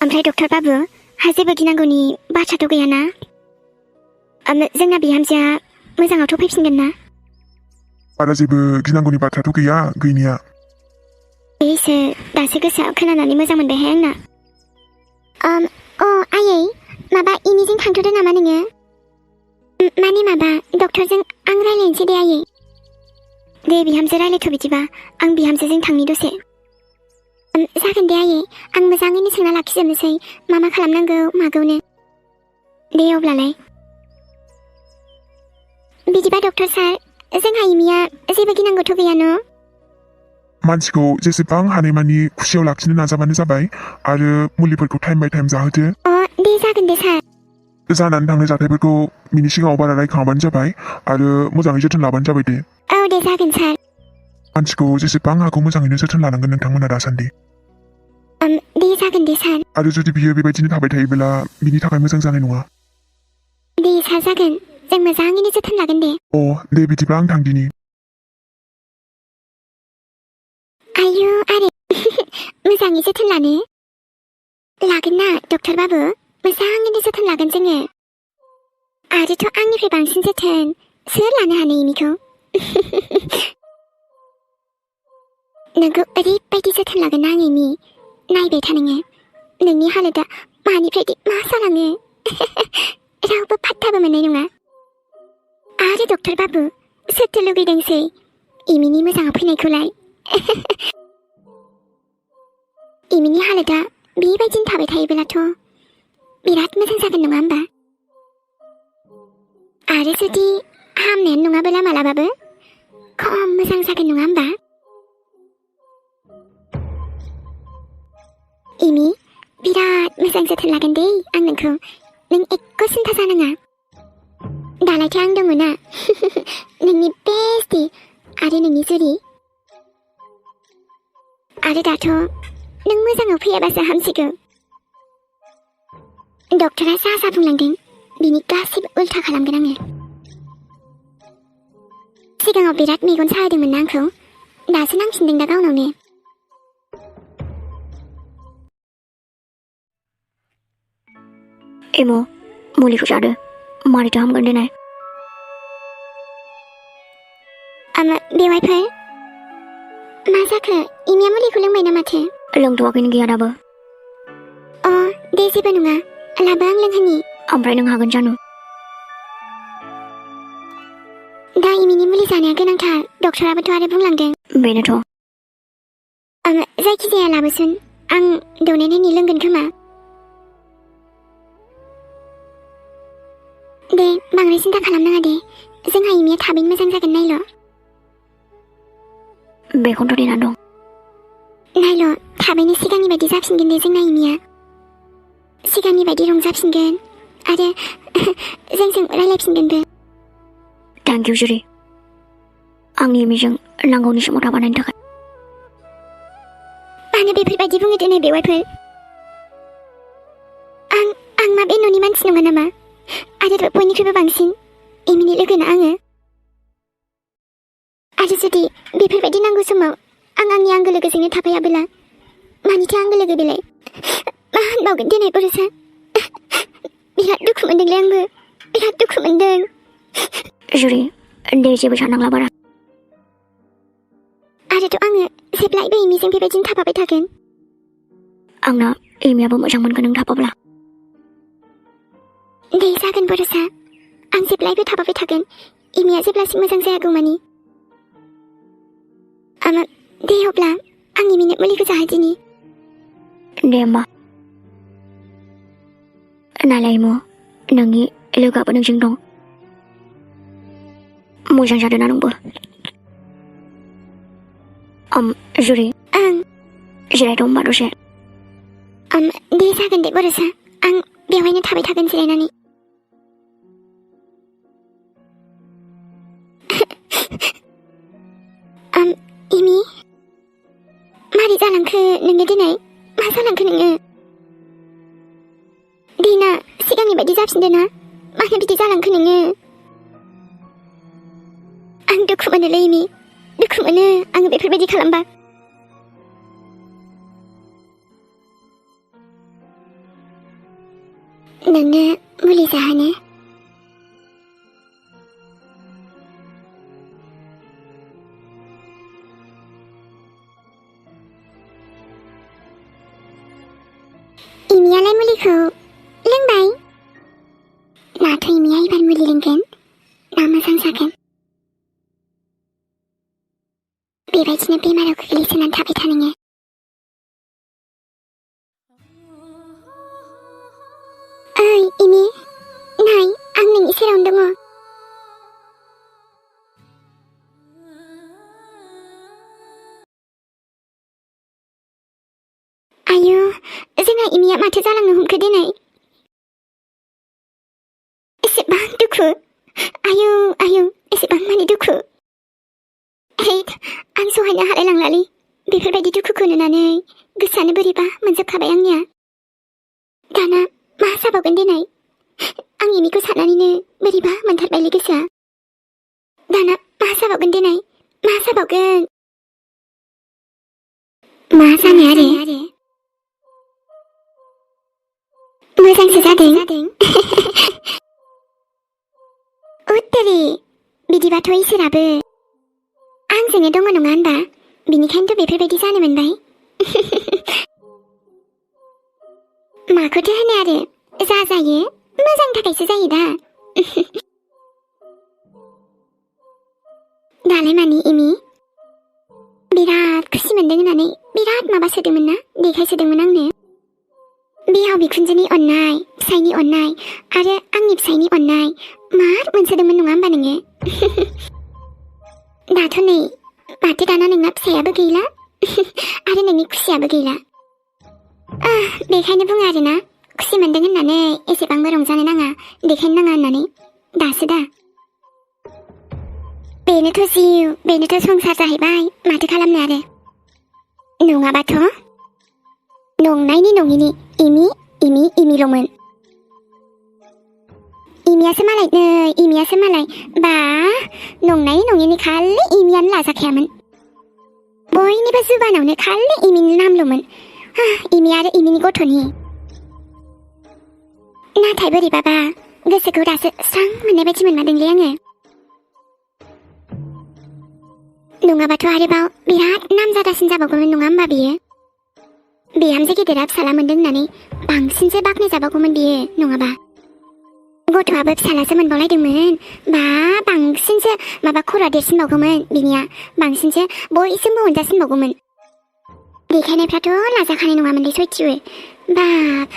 ओमफ्राय डक्टर बाबु जेबो गिनांगौनि बाथ्राथ' गैयाना? जोंना बिहामजोआ मोजाङावथ' फैफिनगोन ना? बारा जेबो गिनांगौनि बाथ्राथ' गैया गैनाया। एसो दासो गोसोआ खोनानानै मोजां मोनबायहाय आंना। आयै माबा इमिजों थांथ'दो नामा नोङो? माने माबा डक्टरजों आं रायलायनोसै दे आयै। दे बिहामजो रायलायथ' बिदिबा आं बिहामजोजों थांनि दसे। जागोन दे आयै आं मोजाङैनो सोंना लाखिजोबनोसै मा खालामनांगौ मागौनो। दे अब्लालाय। बिदिबा डक्टर सार जोंहा इमिया जेबो गिनांगौथ' गैया न'? मानसिखौ जेसेबां हानायमानि खुसियाव लाखिनो नाजाबानो जाबाय आरो मुलिफोरखौ टाइम बाय टाइम जाहोदो। दे जागोन दे सार। जानानै थांनाय जाथायफोरखौ बिनि सिगाङाव बारा रायखाङाबानो जाबाय आरो मोजाङै जोथोन लाबानो जाबाय दे। औ दे जागोन सार। मानसिखौ जेसेबां हागौ मोजाङैनो जोथोन लानांगोन नोंथांमोना दासान्दि। दे जागोन दे सार। आरो जुदि बियो बेबायदिनो थाबाय थायोब्ला बिनि थाखाय मोजां जानाय नङा। दे सार जागोन जों मोजाङैनो जोथोन लागोन दे। दे बिदिबा आं थांदिनि। आयु आरो मोजाङै जोथोन लागोन ना डक्टर बाबु मोजाङैनो जोथोन लागोन जोङो। आरोथ' आंनिफ्राय बांसिन जोथोन सोर लानो हानो इमिखौ? नोंखौ ओरैबायदि जोथोन लागोन ना आं इमि नायबाय था नोङो नोंनि हालोदा मानिफ्राय मा जालाङो रावबो फात्ताबो मोननाय नङा। आरो डक्टर बाबु सोरथो लुगैदोंसै इमिनि मोजाङाव फैनायखौलाय? इमिनि हालोदा बेबायदिनो थाबाय थायोब्लाथ' बिराद मोजां जागोन नङा होमबा? आरो जुदि हामनायानो नङाबोला मालाबाबो खम मोजां जागोन नङा होमबा? इमि बिराद मोजां जोथोन लागोन दे आं नोंखौ नों एक्क' सिन्था जानाङा। दालायथ' आं दङ ना नोंनि बेस्टि आरो नोंनि जुरि। आरो दाथ' नों मोजाङाव फैयाबासो हामसिगौ। डक्टरा जा बुंलांदों बिनि गासिबो उल्था खालामगोन आङो। सिगाङाव बिराद मेगन साहोदोंमोन ना आंखौ दासो नांफिनदों दा गावनावनो। एम' मुलिखौ जादो मारैथो हामगोन देनाय। बेवाइफोर मा जाखो इमिया मुलिखौ लोंबायना माथो? लोंथ'वाखैनो गैया दाबो। दे जेबो नङा लाबो आं लोंहोनि। ओमफ्राय नों हागोन जानो? दा इमिनि मुलि जानाया गोनांथार डक्टराबोथ' आरो बुंलांदों। बेनोथ'। जायखिजाया लाबोसुन आं दौनायनायनि लोंगोन खोमा। दे बांद्राय सिन्था खालामनाङा दे जोंहा इमिया थाबैनो मोजां जागोन नायल'। बेखौनोथ' देनानै दं। नायल' थाबैनो सिगांनि बायदि जाफिनगोन दे जोंना इमिया। सिगांनि बायदि रंजाफिनगोन आरो जोंजों रायलायफिनगोनबो। थेंक इउ जुरि आंनि इमिजों नांगौनि समाव थाबानायनि थाखाय। मानो बेफोरबायदि बुङो दिनै बेवाइफोर? आं मा बे न'नि मानसि नङा नामा? आरो बयनिख्रुइबो बांसिन इमिनि लोगोना आङो। आरो जुदि बेफोरबायदि नांगौ समाव आं आंनि आंगो लोगोजोंनो थाफायाबोला मानिथो आंगो लोगो बेलाय? मा होनबावगोन दिनै बर'सा? बिराद दुखु मोनदोंलै आंबो बिराद दुखु मोनदों। जुरि दे जेबो साननांला बारा। आरोथ' आङो जेब्लायबो इमिजों बेबायदिनो थाफाबाय थागोन। आंना इमियाबो मोजां मोनगोन नों थाफाब्ला। दे जागोन बर'सा आं जेब्लायबो थाफाबाय थागोन इमिया जेब्लासिम मोजां जायागौमानि। दे अब्ला आं इमिनो मुलिखौ जाहोदिनि। दे होमबा। नालाय इमु नोंनि लोगोआबो नोंजों दं। मोजां जादों ना नोंबो? जुरि जिरायथ' होमबा दसे। दे जागोन दे बर'सा आं बेवहायनो थाबाय थागोन जिरायनानै। इमि मारै जालांखो नोङो दिनै? मा जालांखो नोङो? दिना सिगांनि बायदि जाफिनदो ना? मानो बिदि जालांखो नोङो? आं दुखु मोनोलै इमि दुखु मोनो आङो बेफोरबायदि खालामबा। नोंनो मुलि जाहोनो? इमियालाय मुलिखौ लोंबाय? माथो इमिया एबार मुलि लोंगोन? ना मोजां जागोन? बेबायदिनो बेमाराव गोग्लैसोनानै थाबाय था नोङो। ओइ इमि, नाय आं नोंनि सेरावनो दङ। आयु, जोंहा इमिया माथो जालांनो हमखो दिनै? एसेबां दुखु, आयु आयु एसेबां मानि दुखु। हैद, आं सहायनो हालाय लांलालै बेफोरबायदि दुखुखौ नुनानै गोसोआनो बोरैबा मोनजोबखाबाय आंनिया। दाना मा जाबावगोन दिनै? आं इमिखौ साननानैनो बोरैबा मोनथारबायलै गोसोआ। दाना मा जाबावगोन दिनै? मा जाबावगोन? मा जानो आरो? मोजांसो जादों। उत्तरी, बिदिबाथ' इसोराबो आंजोंनो दङ नङा होनबा? बिनिखायनोथ' बेफोरबायदि जानो मोनबाय। माखौथो होनो आरो, जा जायो मोजांनि थाखायसो जायो दा। दालाय मानि इमि? बिराद खुसि मोनदों होननानै बिराद माबा सोदोंमोन ना, देखायसोदोंमोन आंनो। बिहाव बिखुनजोनि अननाय, फिसायनि अननाय आरो आंनि फिसायनि अननाय मार मोनसोदोंमोन नङा होमबा नोङो? दाथ' नै माथो दाना नोंना फिसायाबो गैला आरो नोंनि खुसियाबो गैला। बेखायनो बुङो आरोना, खुसि मोनदों होननानै एसेबांबो रंजानो नाङा, देखायनो नाङा होननानै। दासो दा। बेनोथ' जिउ, बेनोथ' संसार जाहैबाय, माथो खालामनो आरो। नङाबाथ' नंनायनि नङिनि इमि इमि इमिल'मोन। इमियासो मालाय नै इमियासो मालाय बा नंनायनि नङिनि खालि इमियानो लाजाखायामोन। बयनिबो जुबानावनो खालि इमिनि नामल'मोन। इमि आरो इमिनि गथ'नि। नाथाय बोरैबाबा गोसोखौ दासो स्रां मोननाय बायदि मोनमारदोंलै आङो। नङाबाथ' आरोबाव बिराद नामजादासिन जाबावगौमोन नङा होमबा बियो? बिहामजो गेदेरा फिसाला मोनदों होननानै बांसिनसो बाख्नायजाबावगौमोन बियो नङाबा। गथ'आबो फिसालासो मोनबावलायदोंमोन, बा बांसिनसो माबा खर'आ देरसिनबावगौमोन बिनिया, बांसिनसो बयजोंबो अनजासिनबावगौमोन। देखायनायफ्राथ' लाजाखानाय नङामोनलै सयथिबो। बाब,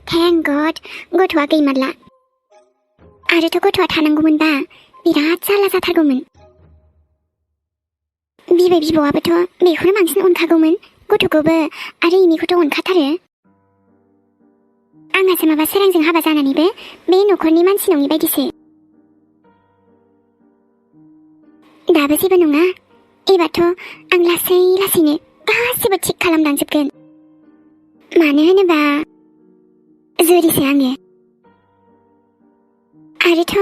थेंक गड गथ'आ गैमारला। आरोथ' गथ'आ थानांगौमोनबा बिराद जारला जाथारगौमोन। बिबै बिबौआबोथ' बेखौनो बांसिन अनखागौमोन, गथ'खौबो आरो इमिखौथ' अनखाथारो। आंहासो माबा सोरांजों हाबा जानानैबो बे न'खरनि मानसि नङि बायदिसो। दाबो जेबो नङा, एबारथ' आं लासै लासैनो गासिबो थिग खालामलांजोबगोन। मानो होनोबा जुरिसो आङो। आरोथ'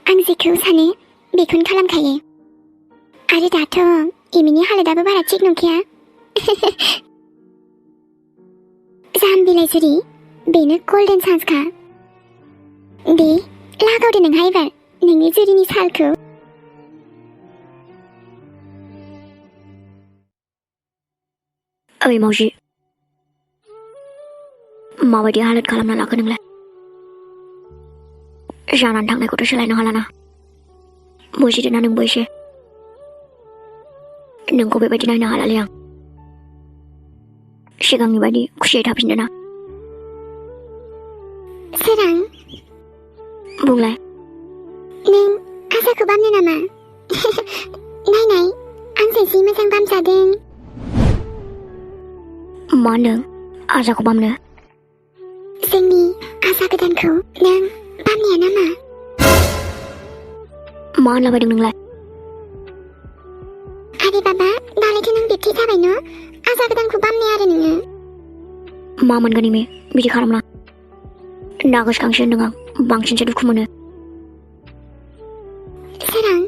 आं जेखौ सानो बेखौनो खालामखायो। आरो दाथ' इमिनि हालोदाबो बारा थिग नंखाया। जाम्बिलाय जुरि, बेनो गल्डेन चान्सखा। दे लागावदो नोंहा एबार नोंनि जुरिनि सालखौ। ओइ मावजि, माबायदि हालोद खालामना लाखो नोंलाय? जानानै थांनायखौथ' सोलायनो हालाना। बुजिदोंना नोंबो एसे? नोंखौ बेबायदि नायनो हालालै आं। सिगांनि बायदि खुसियै थाफिनदो ना। सोरां, बुंलाय। नों आजाखौ बामनो नामा? नायनाय, आंजों जि मोजां बामजादों। मा होनदों? आजाखौ बामनो? जोंनि आजा गोदानखौ नों बामनाया नामा? मा होनलाबायदों नोंलाय? आरे बाबा, दालायथ' नों बिब्दि जाबाय न', आजा गोदानखौ बामनाय आरो नोङो। मा मोनगोन इमे बिदि खालामना? दा गोसोखांसो होनदों आं, बांसिनसो दुखु मोनो। सोरां,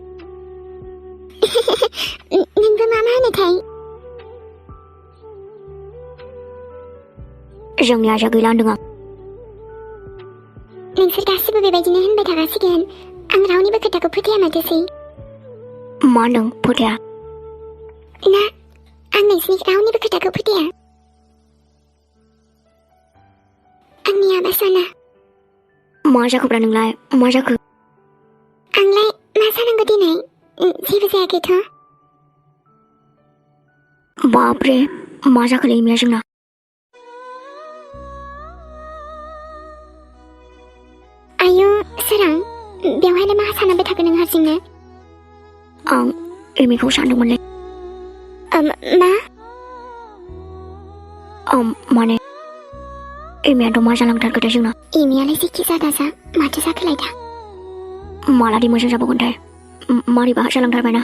नोंबो मा होनोथाय? जोंनि आजा गैला होनदों आं। नोंसोर गासिबो बेबायदिनो होनबाय थागासिगोन आं रावनिबो खोथाखौ फोथाया माथोसै मा होनदों फोथाया ना आं नोंसिनि रावनिबो खोथाखौ फोथाया आंनि आबा साना मा जाखोब्रा नोंलाय मा जाखो आंलाय मा जानांगौ दिनै जेबो जायाखैथ' बापरे मा जाखोलै इमिया जोंना आयु सोरां बेवहायलाय मा सानाबाय थागोन नों हारसिंनो आं इमिखौ सानदोंमोनलै मा माने इमियाथ' मा जालांथारखोथाय जोंना इमियालाय जेखि जादाजा माथो जाखोलाय दा मालादि मोजां जाबावगोनथाय मारैबा जालांथारबायना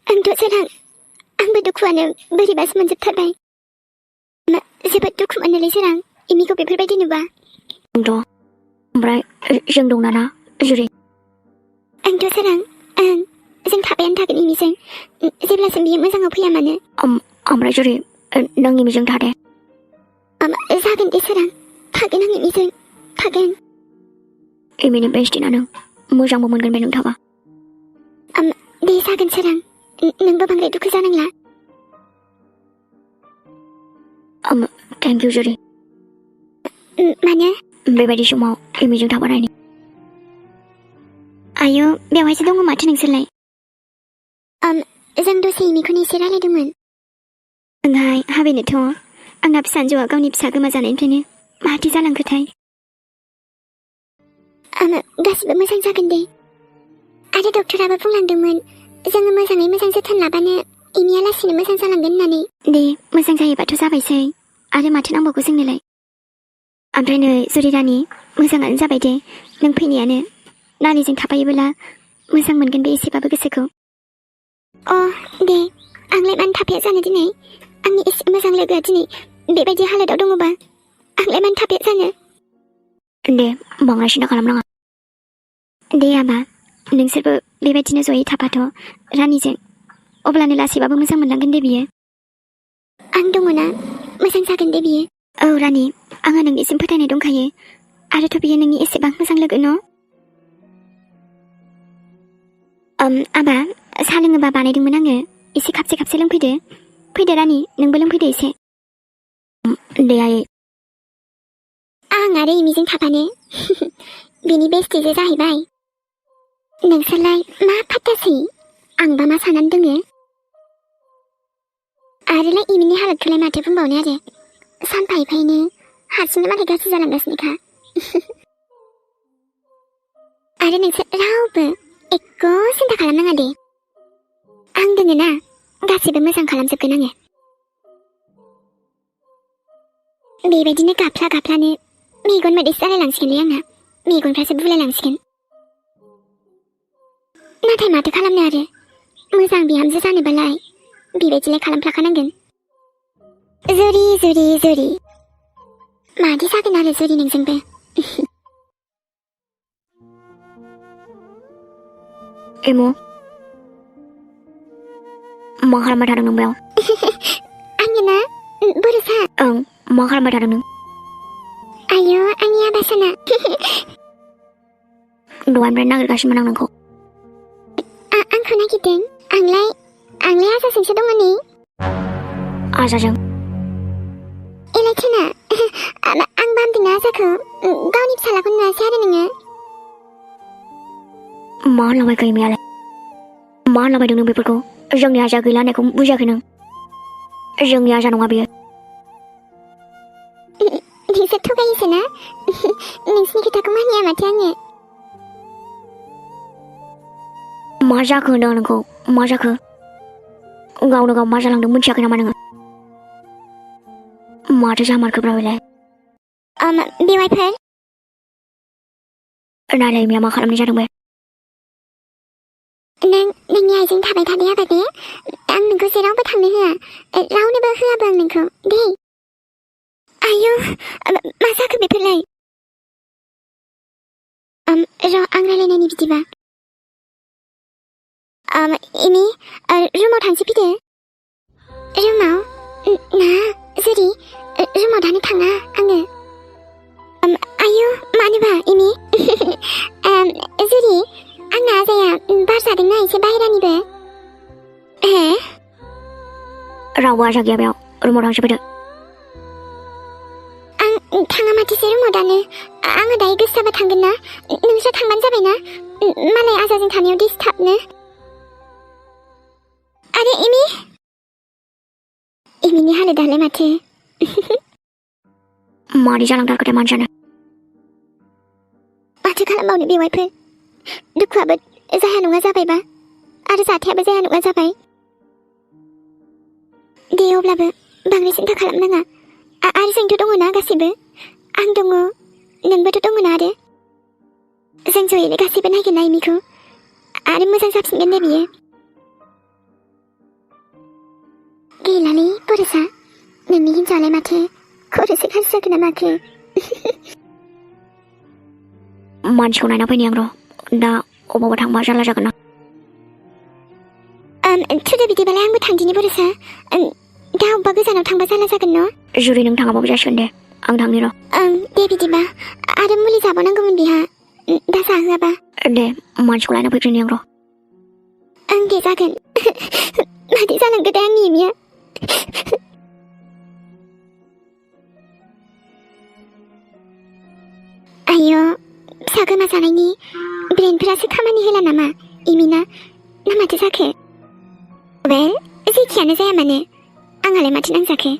आंथ' सोरां आंबो दुखुआनो बोरैबासो मोनजोबथारबाय जोबोद दुखु मोनोलै सोरां इमिखौ बेफोरबायदि नुबा आंथ' ओमफ्राय जों दंना ना जुरि आंथ' सोरां ओं जों थाबायानो थागोन इमिजों जेब्लासिम बियो मोजाङाव फैया मानो ओमफ्राय जुरि नों इमिजों था दे जागोन दे सोरां थागोन आं इमिजों थागोन इमिनि बेस्टिना नों मोजांबो मोनगोन बे नों थाबा दे जागोन सोरां नोंबो बांद्राय दुखु जानांला थेंक इउ जुरि मानो बेबायदि समाव इमिजों थाबा नायनि आयु बेवहायसो दङ माथो नोंसोरलाय जों दसे इमिखौनो एसे रायलायदोंमोन ओंहाय हाबैनोथ' आंना फिसाजोआ गावनि फिसा गोमाजानायनिफ्रायनो माथो जालांखोथाय गासिबो मोजां जागोन दे आरो डक्टराबो बुंलांदोंमोन जोङो मोजाङै मोजां जोथोन लाबानो इमिया लासैनो मोजां जालांगोन होननानै दे मोजां जायोबाथ' जाबायसै आरो माथो नांबावगौ जोंनोलाय ओमफ्राय नै जुरि रानि मोजाङानो जाबाय दे नों फैनायानो नानिजों थाफायोबोला मोजां मोनगोन बे एसेबाबो गोसोखौ अ दे आंलाय मानो थाफाया जानो दिनै आंनि एसे मोजां लोगोआ दिनै बेबायदि हालोदाव दङबा आंलाय मानो थाफाया जानो दे बांद्राय सिन्था खालामनाङा दे आबा नोंसोरबो बेबायदिनो जयै थाफाथ' रानिजों अब्लानो लासैबाबो मोजां मोनलांगोन दे बियो आं दङ ना मोजां जागोन दे बियो औ रानि आंहा नोंनिसिम फोथायनाय दंखायो आरोथ' बियो नोंनि एसेबां मोजां लोगो न' आबा साहा लोङोबा बानायदोंमोन आङो एसे खाबसे खाबसे लोंफैदो फैदो रानि नोंबो लोंफैदो एसे दे आयै आं आरो इमिजों थाफानो बिनि बेस्टिसो जाहैबाय नोंसोरलाय मा फात्तासै आंबा मा साननानै दोङो आरोलाय इमिनि हालोदखौलाय माथो बुंबावनो आरो सानफा एफायैनो हारसिंनो माथो गाज्रि जालांगासिनोखा आरो नोंसोर रावबो एक्क' सिन्था खालामनाङा दे आं दोङो ना गासैबो मोजां खालामजोबगोन आङो बेबायदिनो गाफ्ला गाफ्लानो मेगन मोदैसो जालायलांसिगोनलै आंना मेगनफ्रासो बुलायलांसिगोन नाथाय माथो खालामनो आरो मोजां बिहामजो जानोबालाय बेबायदिलाय खालामफ्लाखानांगोन जुरि जुरि जुरि मादि जागोन आरो जुरि नोंजोंबो एमु मा खालामबाय थादों नों बेयाव आङो ना बर'सा ओं मा खालामबाय थादों नों आयौ आंनि आबासना दहायनिफ्राय नागिरगासिनोमोन आं नोंखौ आंखौ नागिरदों आंलाय आजाजोंसो दङ नै आजाजों एलायथोना आं बामदोंना आजाखौ गावनि फिसालाखौ नुवासै आरो नोङो मा होनलांबायखो इमियालाय मा होनलांबायदों नों बेफोरखौ जोंनि आजा गैला होननायखौ बुजियाखै नों जोंनि आजा नङा बियो नोंसोर थगायोसो ना नोंसिनि खोथाखौ मानिया माथो आङो मा जाखो होनदों आं नोंखौ मा जाखो गावनो गाव मा जालांदों मिथियाखै नामा नोङो माथो जामारखोब्रा बेलाय बेवाइफोर नायलाय इमिया मा खालामनाय जादों बे नोंनि आइजों थाबाय थादे आबा दे आं नोंखौ जेरावबो थांनो होआ रावनोबो होआबो आं नोंखौ दे आयु मा जाखो बेफोरलाय र' आं रायलायनायनि बिदिबा इमि रुमाव थांसै फैदो रुमाव ना जुरि रुमाव दानो थाङा आङो रावबो आसा गैया बेयाव रुमाव थांसै फैदो आं थाङा माथोसो रुमाव दानो आङो दायो गोसो जाबा थांगोन ना नोंसोर थांबानो जाबाय ना मालाय आजाजों थानायाव डिस्टार्बनो आरो इमिनि हालोदालाय माथो मारै जालांथारखोथाय मानसियानो माथो खालामबावनो बेवाइफोर दुखुआबो जाया नङा जाबायबा आरो जाथायाबो जाया नङा जाबाय दे अब्लाबो बांद्राय सिन्था खालामनाङा आरो जोंथ' दङ ना गासैबो आं दङ नोंबोथ' दङ ना आरो जों ज'यैनो गासैबो नायगोन ना इमिखौ आरो मोजां जाफिनगोन दे बियो गैलालै बरसा नोंनि हिन्जावालाय माथो खर'सो गाज्रि जागोन ना माखो मानसिखौ नायना फैनि आं र' दा अबावबा थांबा जारला जागोन ना थुदो बिदिबालाय आंबो थांदिनि बरसा दा अबेबा गोजानाव थांबा जारला जागोन न' जुदि नों थाङाबाबो जासिगोन दे आं थांनि र' दे बिदिबा आरो मुलि जाबावनांगौमोन बिहा दा जाहोआबा दे मानसिखौ लायना फैग्रोनि आं र' दे जागोन मादै जालांगो दे आंनि इमिया आय' फिसा गोमा जानायनि ब्रेनफोरासो खामानि होला नामा इमिना ना माथो जाखो वेल जेखियानो जाया मानो आंहालाय माथो नांजाखो